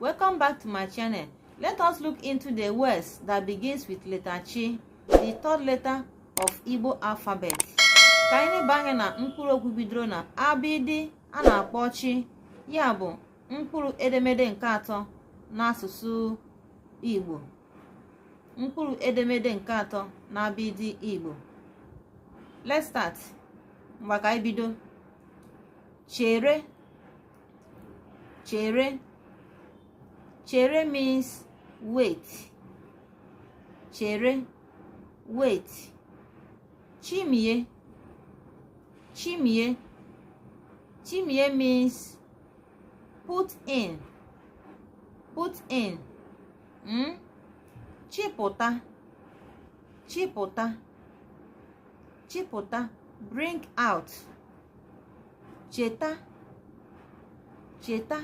Welcome back to my channel. Let us look into the words that begins with letter Chi, the third letter of Igbo alphabet. Ka anyị leba anya na mkpụrụ okwu bidoro na abịdị a na-akpọ chi, ya bụ mkpụrụ edemede nke atọ n'asụsụ Igbo. Mkpụrụ edemede nke atọ na abịdị Igbo. Let's start. Ngwa, ka anyị bido. Chere, chere. Chere means wait. Chere, wait. Chimie, chimie. Chimie means put in, put in. Chipụta, chipụta, chipụta, bring out. Cheta, cheta.